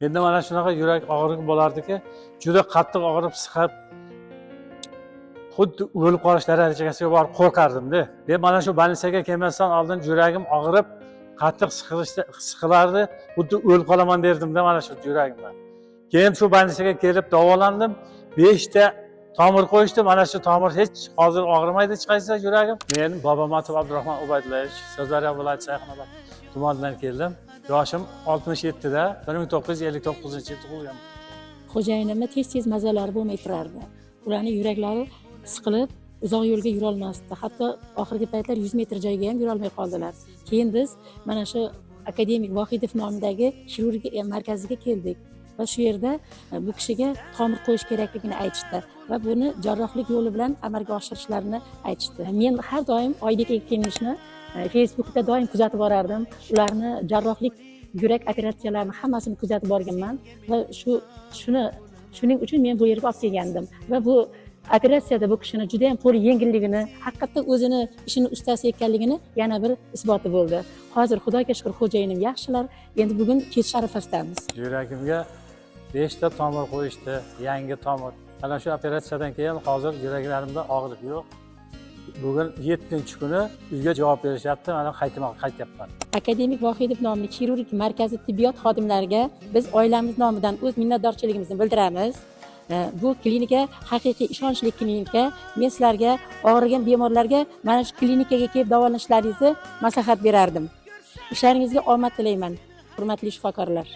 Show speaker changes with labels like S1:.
S1: Menda mana shunaqa yurak og'rig'i bo'lardiki, juda qattiq og'rib, siqib, xuddi o'lib qolish darajasiga borib qo'rqardimda. Men mana shu больница ga kelmasdan oldin yuragim og'rib, qattiq siqilishda siqilardi, xuddi o'lib qolaman derdimda mana shu yuragimdan. Keyin shu больница ga kelib davolandim. Beshta tomir qo'yishdi. Mana shu tomir hech hozir og'rimaydi hech qaysi yuragim. Men Bobomatov Abdurahmon Ubaydullayevich, Sirdaryo viloyati Sayxunobod tumanidan keldim. Yoshim 67 da, 1959-yilda tug'ilganman.
S2: Xo'jayinimni tez tez mazalari bo'lmay turardi. Ularni yuraklari siqilib, uzoq yo'lga yurolmasdi. Hatto oxirgi paytlar 100 metr joyga ham yurolmay qoldilar. Keyin biz mana shu akademik Vohidov nomidagi xirurgiya markaziga keldik va shu yerda bu kishiga tomir qo'yish kerakligini aytishdi va buni jarrohlik yo'li bilan amalga oshirishlarini aytishdi. Men har doim Oybek Erkinovичni Facebookda doim kuzatib borardim. Ularni jarrohlik yurak operatsiyalarini hammasini kuzatib borganman va shu shuni shuning uchun men bu yerga olib kelgandim va bu operatsiyada bu kishini juda yam qo'li yengilligini, haqiqatda o'zini ishini ustasi ekanligini yana bir isboti bo'ldi. Hozir, Xudoga shukur, xo'jayinim yaxshilar. Endi bugun ketish arafasidamiz.
S1: Yuragimga beshta tomir qo'yishdi, yangi tomir. Mana shu operatsiyadan keyin hozir yuraklarimda og'riq yo'q. Bugun yettinchi kuni uyga javob berishyapti, mana qaytmoq qaytyapman.
S2: Akademik Vohidov nomli xirurgik markazi tibbiyot xodimlariga biz oilamiz nomidan o'z minnatdorchiligimizni bildiramiz. Bu klinika haqiqiy ishonchli klinika. Men sizlarga, og'rigan bemorlarga mana shu klinikaga kelib davolanishlaringizni maslahat berardim. Ishlaringizga omad tilayman, hurmatli shifokorlar.